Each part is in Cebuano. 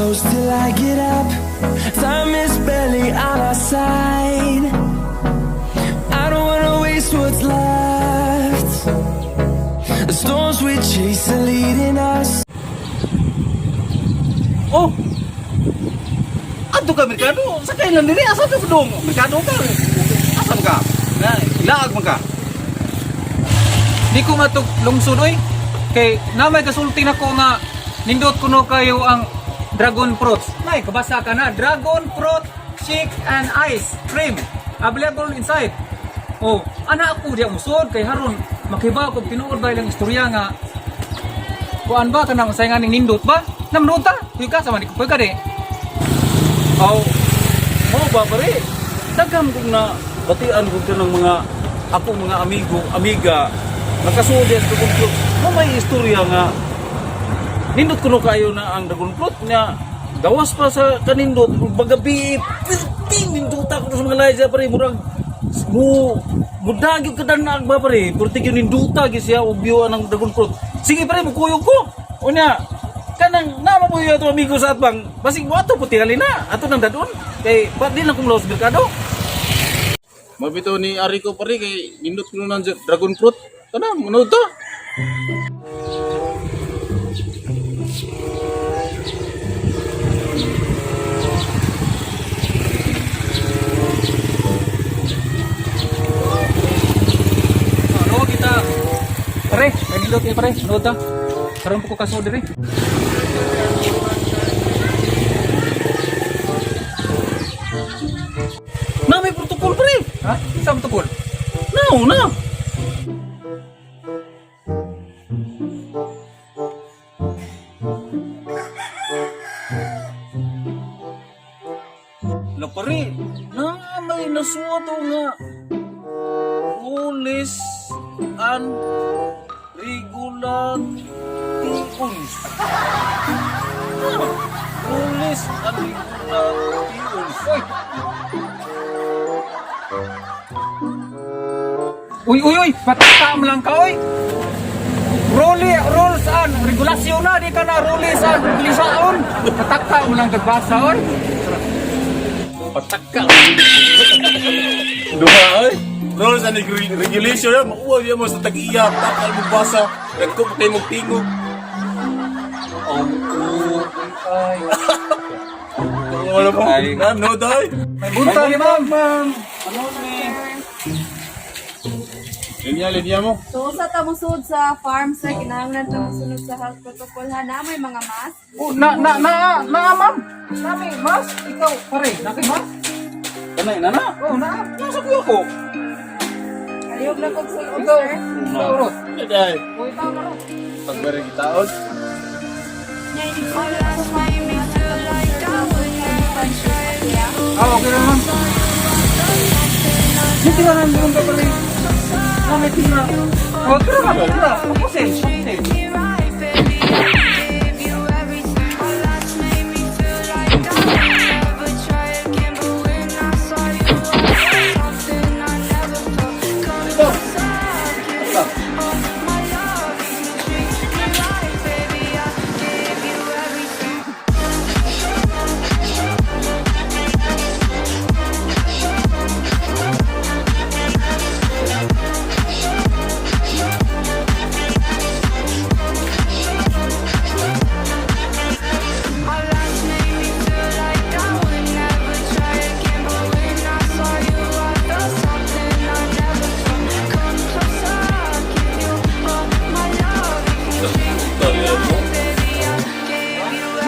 Close till I get up. Time is barely on our side. I don't wanna waste what's left. The storms we chase are leading us. Oh. Adto ka merkado, sakay lang diri asa ka dong? Merkado ka. Asa man ka? Na ilaag man ka. Di ko matug lungsod oy. Kay na may kasulti nako nga nindot kuno kayo ang dragon fruits. May kabasa ka na dragon fruit shake and ice cream available inside. Oh, ana ako diya musod kay haron makibaw kog tinuod ba ilang istorya nga kuan ba kanang say nga ning nindot ba? Namnood ta. Kuy ka sa man kuy ka di. Aw. Mo ba pare? Daghan kong na batian ko ng mga ako mga amigo, amiga nakasuod sa dragon fruit. Mo may istorya nga nindot kuno kayo na ang dragon fruit nga gawas pa sa kanindot ug bagabi perting ninduta ko sa mga lahi siya pare, murag mo mudagyo ka dan ba pare, perting yun ninduta gyud siya og biwa ng dragon fruit. Sige pare, mukuyog ko. Unya kanang nama mo ato amigo sa atbang, basig mo ato puti na ato nang dadon kay pa di lang kumulaw sa merkado. Mabito ni Ariko pare kay nindot ko ng dragon fruit. Kana manood ta. Ano kita? Pare, kay nindot ni pare, nood ta. Karon po ko kasud diri. Na may protocol pare. Ha? Sa tukol? No na. Na pare, na may nasuwato nga rules and regulations. Ah, rules and regulations. Uy! Uy, uy, uy! Patakaam lang ka, uy! Rule, rules and regulasyon na, di ka na rules and regulasyon. Pataka mo lang kagbasa, uy! Pataka. Duha oy. Rules and regulation ya mauwa mo sa tag-iya takal mo basa. Nagko pa kay mong tingog. Oh, ay. Wala mo. Na no day. May bunta ni ma'am! Ano ni? Linya linya mo. So usa ta mosud sa farm sir, kinahanglan ta mosunod sa health protocol ha, na may mga mask. Oh, na, na, na, na, ma'am! Nami, mas, ikaw, pare, naki, mas? Kanay na na. Oh, na, Nasa kuya ko. Aliyog lang kog sulod ikaw, sir. ikaw, Ros. Day. Oh, ikaw na, Ros. Pagbere kitaon. Ah, okay na, ma'am. Yung tira na, meron ka pare. Ma'am, may tira. Oh, tira ka, tira. Papusin, papusin.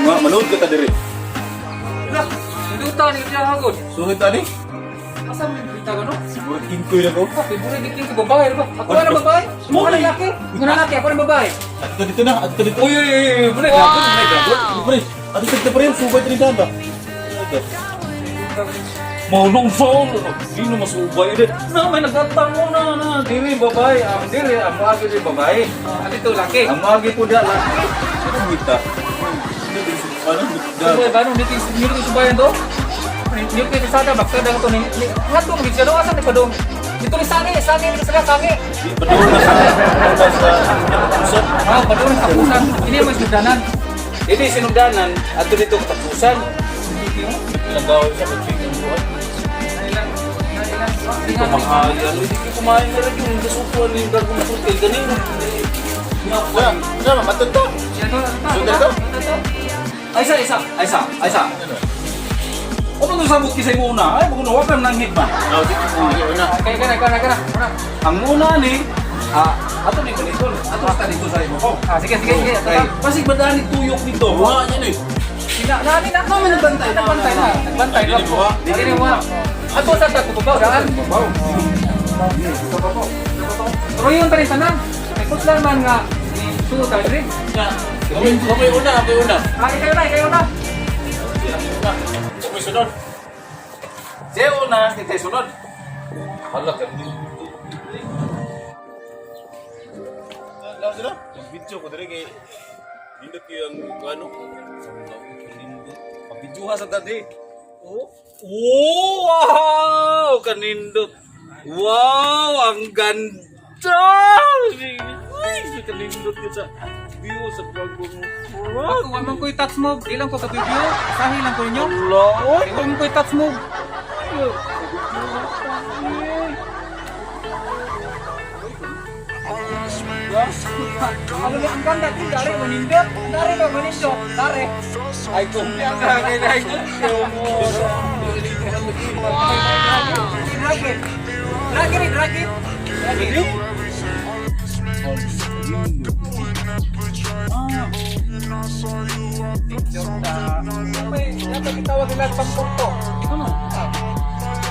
Nga manood ka ta diri. Lah, Induta ni siya hagod. Sugod ta ni. Asa mo yung kita no? Siguro kingkoy na ko. Ah, favorite ni ko babae ba? Ako na babae? Mo ka lalaki? Mo na lalaki, ako na babae. Adto dito na, adto dito. Uy, uy, uy, uy, pre, dragon, may dragon. Pre, adto dito pre, sugod diri ba? Maunong soul. Di na masubay din. Na may nagtatango na na. Diri babae, ang diri ang agi diri babae. Ah, dito laki. Ang agi po da laki. Ano kita? Ano? Ano ba nung dito dito subayan do? Niyo kay sada baksa dang to ni ngadto mo gid do asa ni padong. Dito ni sangi, sangi ni sila sangi. Padung na sa sa puso. Ah, padong sa pusan. Ini mo isdanan. Ini sinugdanan ato dito katapusan. Ilang gawin sa pagpigil buwan. Hindi ko mahayan. Hindi ko kumain na rin yung kasukuan ng dragon fruit kay ganino. Sa, sa, matunto. Sundan to? Ay isa, isa, ay isa, ay isa. O man sabot kisay mo una, ay bukuno wa ka nang hit ba. Oh, sige, sige, una. Kaya kana kana kana. Una. Ang una ni ato ni balikon, ato sa dito sa imo ko. Ah, sige sige sige. Kay pasig badani tuyok dito. Buha niya ni. Sina nani na. Naman nagbantay. Nagbantay na. Nagbantay Dili buha. Dili mo. Ato sa ta kubaw daan. Babaw. Pero yun pa rin tanan. Kay kuslan man nga ni suot ta diri. Ako'y ako'y una, ako'y una. Ah, ikaw na, ikaw na. Ako'y sunod. Siya una, kay sunod. Hala ka Laos sila? Mag-video ko diri kay nindot kayo ang ano. Pabidyoha sa dati. Oh. Wow! Kanindot. Wow! Ang ganda! Uy, kanindot yun sa view sa dragon fruit. Ako wa man ko'y touch move, di lang ko ka-video. Sahi lang ko ninyo. Ala, oy! Di man ko'y touch move. Ang ang ganda din dari manindot. Dari ba manindot? Dari. Ay, kung ay, Dragit. Dragit, dragit. Dragit. May dapat gitawag nila pambuto. Ano?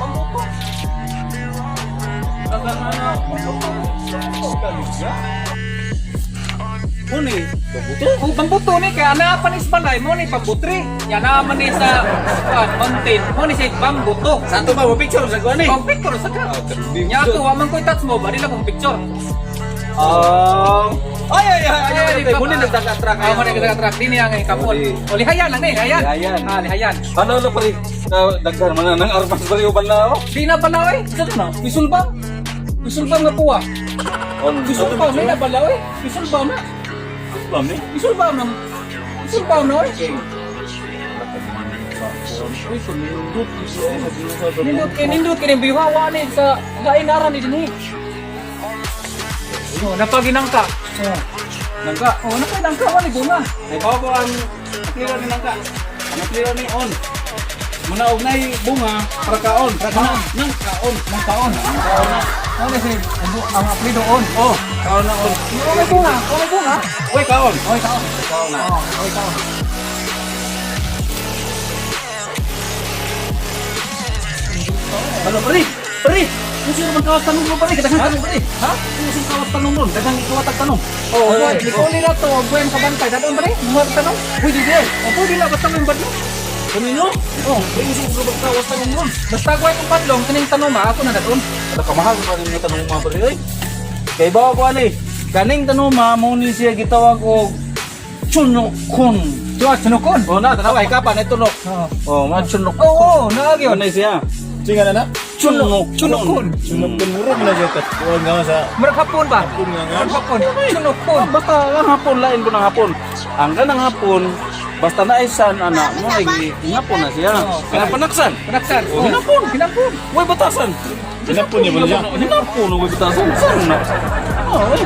Pambuto. Muni, babuto. Oh, pambuto ni kay ana pa ni sa balay mo ni pambutri. Ya na man ni sa kuan mountain. Mo ni sa pambuto. Sa ato ba, picture sa kuwan eh. Pang picture sa ka. Nya ako wa man ko'y touch mo, bali lang kong picture. Ay, ay, ay, ay, ay, ay, muni nagdaka-track. Ah, mo ni nagdaka-track din niya ang kapon. O lihayan lang ni, lihayan. Lihayan. Ah, lihayan. Ano, ano, pare? Daghan man na ng armas pare uban na ako. Di na pala oy. Sa na? Isulbam. Isulbam nga puwa. Ano? Isulbam na pala oy. Isulbam na. Sulbam ni? Isulbam na. Isulbam na oy. Uy, sumindot. Nindot kay nindot kay ning biwa wa ni sa lain ara ni dinhi. Oh, napaginangka. Oh. Nangka. Oh, napaginangka wa ni bunga. Ay, bawa ko ang akliro ni nangka. Ang akliro ni on. Muna og nay bunga para kaon. Para kaon. Nang kaon. Nang kaon. Kaon na. Mo ni si ang apelido on. Oh, kaon na on. Oh, may bunga. Oh, may bunga. Uy, kaon. Oy, kaon. Kaon na. Oh, oy, kaon. Halo, pare. Pare. Kung sino man kawas tanong mo, pare. Daghang tanong, pare. Ha? Kung sino kawas tanong ron, daghang ikaw tanong. Oh, Ay, boy, likuli na to, buwan ka bantay. Dadon ba ni? Mga tanong. Pwede di. Oh, pwede na basta may badlong. Kanino? Oh, kung sino man kawas tanong ron. Basta ko itong padlong, kining tanong ma, ako na dadon. Ano kamahal pa rin nga tanong mga pare oy. Kay bawa ko ani, kaning tanong ma mo ni siya gitawag og chunokon. Tuwa, sunukon. Oh na, tanaw ay kapan ito no. Oo. Oh, ma chunokon. Oo, naagi yun. Ano siya? Singa na na. Chunokon. Chunokon. Sunod kun muro man na siya kat. Kuan nga sa Murag hapon ba? hapon nga nga. Murag hapon. Sunukon. Basta ang hapon lain ko ng hapon. Ang ganang hapon basta na san ana mo ay hinapon na siya. Oo. Kaya panaksan. Panaksan. Oh, hinapon. Hinapon. Way batasan. Hinapon niya ba siya? Hinapon way batasan. San na? Oh, eh.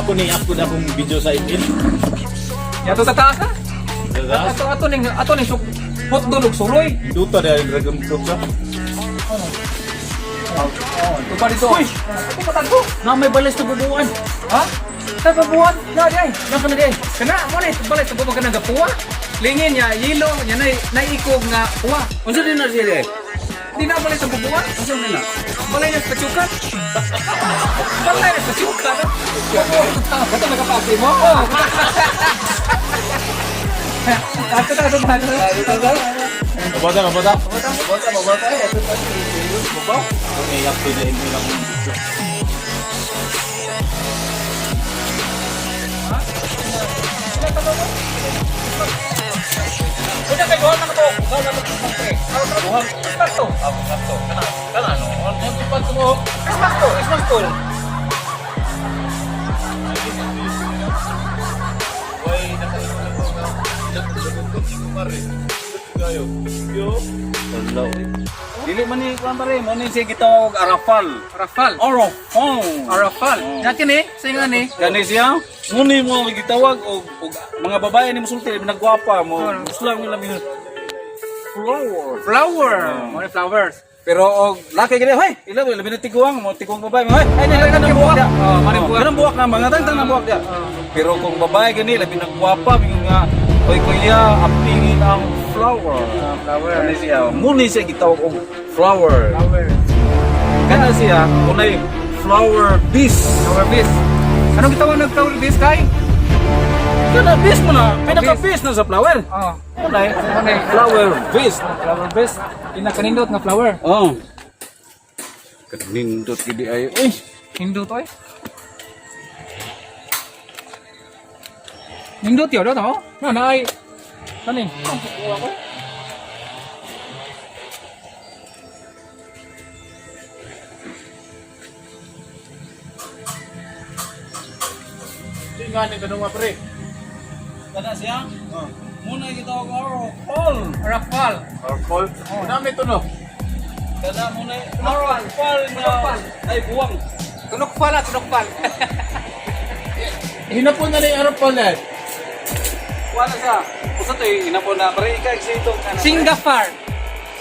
Ako ni upload akong video sa email. Yato sa taas ha? Sa Ato ato ning suk hotdog ug suroy. Duta dahil dragon fruit sa. Oh, ito pa dito. Uy! Ito pa tagbo. Na may balis na bubuan. Ha? Sa babuan, na di ay. Naka na di ay. Kana mo ni balay sa bubuan kana gapuwa. Lingin niya, yelo niya nay naikog nga puwa. Unsa din na siya di ay? Di na balay sa bubuan. Unsa din na? Balay na sa pasyukan. Balay na sa pasyukan. Basta nakapasi mo. Oh. Ato na, ato na, ato na. Mabata, mabata. Mabata, mabata. Eh, ito pa Babaw. Ako ni upload na email akong video. Una kay duha na to. Duha na to pre. Duha. Christmas to. Christmas to. Kana ano? Ano mo? Christmas to. Christmas to. Pare. Kayo. Yo. Hello. Dili man ni kuan pare, mo ni siya gitawag og arafal. Rafal. Arafal. Arafal. Yakin eh, singa ni. Kani siya, muni mo gitawag og mga babae ni musulti nagwapa mo. Gusto lang nila mingon. Flower. Flower. Mga flowers. Pero og laki gani, hoy, ila labi na tiguang mo, tiguang babae mo, hoy, ay nila kanang buwak dia. Oh, mani buwak. Kanang buwak na mga tangtang na buwak dia. Pero kung babae gani labi nagwapa mingon nga, hoy kuya, apingin ang flower. Flower. Kani siya, muni siya gitawag og flower. Flower. Kana siya, unay flower beast. Flower beast. Anong gitawag ng flower beast kay? Kana beast mo na, pinaka beast na sa flower. Oh, Unay, Unay. flower beast. Flower beast. Pinakanindot nga flower. Oh. Kanindot gidi ay. Uy, Nindot oy. Nindot yun, no? No, na ay. Kani. Tinga ni kanong pre. Kana siya? Oh. Muna gitawag arafal. Rafal. Alcohol. Nami to no. Kana muna arafal na ay buwang. Tunok pala, tunok pal. Hinapon na ni Arapal na. Wala sa. Usa to inapon na pare ika eksito kana. Singapore.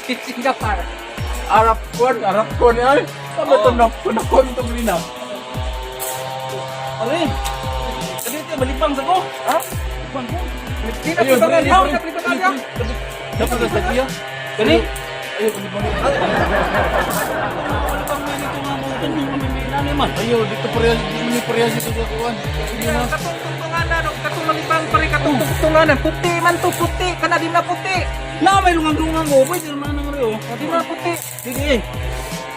Singapore. Arap corn, Arap corn ay. Sama to no, kunakon to green. Pare. Kani te balipang sa ko. Ha? Balipang ko. Ayun, ayun, ayun. Dapat sa iya. Kani? Ayo balipang. Balipang na dito nga mo tanong kami may nanay man. Ayo dito parehas, dito ni parehas dito sa kuan. Katong tungtunganan, o katong malipang pare katong tungtunganan. Puti man to, puti. Kana di na puti. Na may lungang-lungang ko. Pwede naman nang reo. Di na puti. Sige.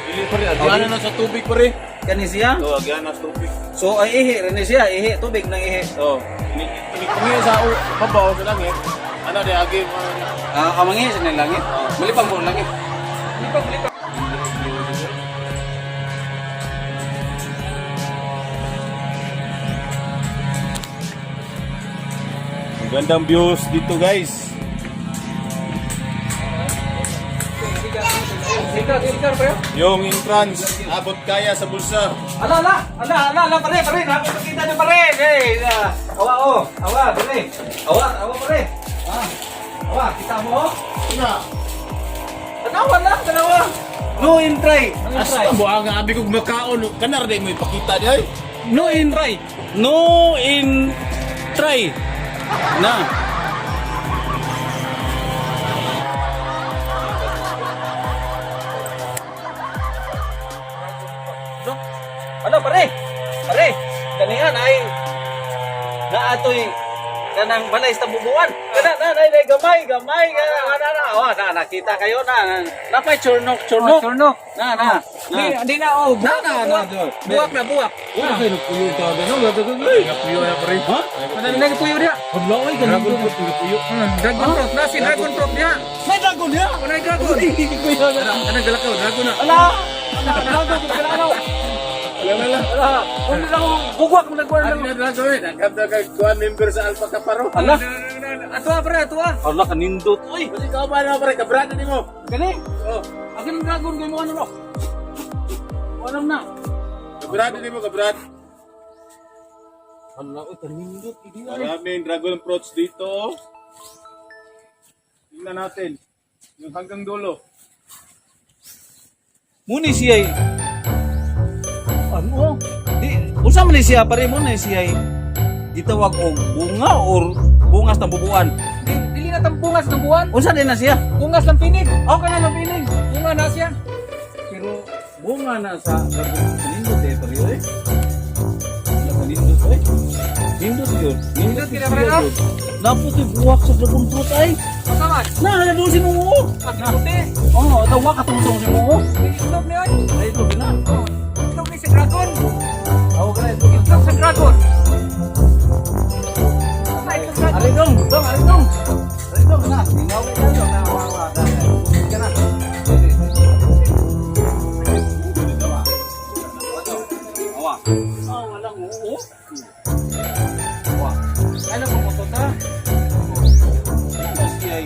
Dili pare, agiana na sa tubig pare. Kani siya? Oh, agiana sa tubig. So ay ihi rin siya, ihi tubig ng ihi. Oh, ini ini sa babaw sa langit. Ana di agi Ah, amangi sa nang langit. Malipang po ang langit. Lipang, lipang. Ang gandang views dito guys. Sikar, sikar pare. Yung entrance, abot kaya sa bulsa. Ala, ala, ala, ala, ala, pare, pare, nakakita niyo pare. Hey, ah, awa, oh, awa, pare. Awa, awa, pare. Ah, awa, kita mo, oh. Una. Tanawa lang, tanawa. No entry. No entry. Asta mo ang abi kog makaon kanar di mo ipakita di ay. No entry. No entry. Na. No? Ano pare? Pare, kanihan ay naatoy kanang balay sa bubuan. Kana na na na gamay gamay kana na na. Oh, na nakita kayo na. Napay churnok churnok. Oh, churnok. Na na. Di, di na, oh. Buwak Na, na, buwak. na, na. Buwak na, buwak. Wala kayo nagpuyo tabi no. Puyo na pare. Ha? Madali na puyo diya. Hadlaw ay ganun. Dragon fruit puyo. Dragon fruit na si dragon fruit diya. May dragon niya. Wala dragon. Kuya na. Anong galakaw, dragon na. Ala! Ala! Dragon ko kailangan. Wala wala. Ala! Kung lang bugwak mo nagwar Ani lang. na dragon eh. Nagkab na kay kuan member sa Alpha Kaparo. Ala! Atua pare, atua. Ala kanindot oy. Kasi ka ba na pare kabrada nimo. Gani. Oh, Akin ang dragon kay mo ano no. Walam na. kabrada nimo kabrad. Ala oy kanindot idi. Maraming dragon fruits dito. Tingnan natin. Yung hanggang dulo. Muni siya ay ano? Di unsa man ni siya pare mo na siya ay gitawag og bunga or bungas ng bubuan. Di, dili na tambungas ng buwan. Unsa din na siya? Bungas lang pinig. Ako kana lang pinig. Bunga na siya. Pero bunga na sa dragon kanindot eh pare oy. Ala kanindot oy. Nindot yun. Nindot kina pare, no? Naputi buwak sa dragon fruit ay. Masaman. Na, doon si Mungo. At puti. Oh, tawa ka tungtong si Mungo. Itlog ni oy. Ay, ito na. Oh, itlog ni si dragon. Awa ka na, ito. Itlog sa dragon. Ay, itlog dragon. Ari dong, dong, ari dong. Ari dong na. Gingaw ka dong na. Awa, awa, na. Ka na. Awa. Ah, walang oo. Awa. Ano po mo to ta? Ay,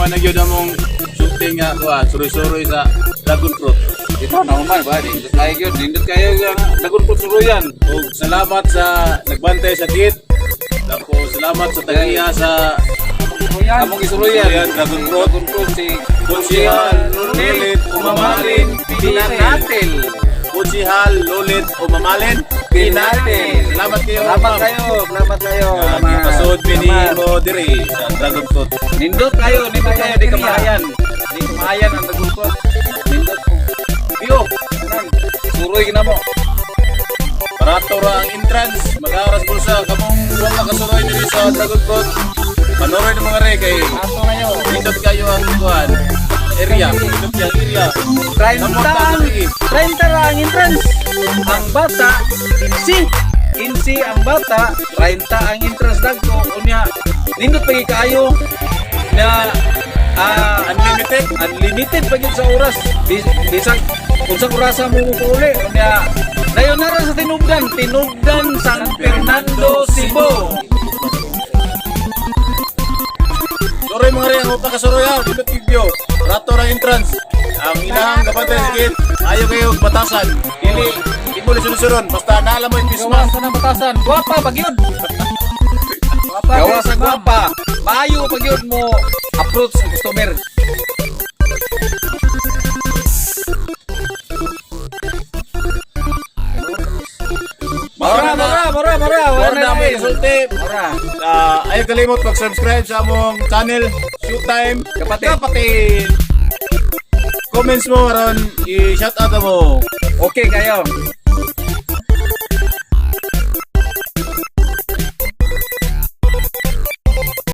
Nahuman na gyud among shooting nga kuan, suroy-suroy sa dragon fruit. Ito nahuman ba? Nindot kayo gyud, nindot kayo ang dragon fruit suroyan. Ug salamat sa nagbantay sa gate. Tapos salamat sa tag-iya sa Among isuroyan. Suroyan, dragon fruit. Dragon fruit si Konsihal Lolit Umamalin Pinatil. Konsihal Lolit Umamalin Pinatil. Salamat kayo. Salamat Ma'am. kayo, salamat kayo. Gipasod mi ni Salamat. mo diri sa dragon fruit. Nindot kayo, di kamahayan. Di kamahayan ang dragon fruit. Nindot. Biyo. Tanan. Suroy gina mo. Barato ra ang entrance, mag-aras bulsa kamong wala kasuroy diri sa dragon fruit. Panuroy ng mga re kay Ato na yo. nindot kayo ang kuan area, nindot kayo ang area. 30 ang 30 ra ang entrance. Ang bata 15. 15 ang bata, 30 ang entrance dagko unya nindot pagi kaayo na Unlimited. Unlimited pa gyud sa oras. Bisag unsang orasa mo mupauli unya dayon na ra sa Tinubdan, Tinubdan, San Fernando, Cebu. Suroy mga re, ang pakasuroy ha, nindot kigyo. Barato ra ang entrance. Ang ilahang gabantay sa gate, ayo kayo batasan. Dili, di mo lisunod-sunod, basta naala mo yung Gawas Christmas. sa nang batasan. Gwapa pag yun. Gwapa. Gawa sa gwapa. Maayo pa gyud mo approach ang customer. Mora, mora, mora, mora. Mora na mo kasulti. Mora. Ayaw kalimot mag-subscribe sa among channel, Showtime Kapatid. Kapatid. Comments mo aron i-shout out mo. Okay kayo.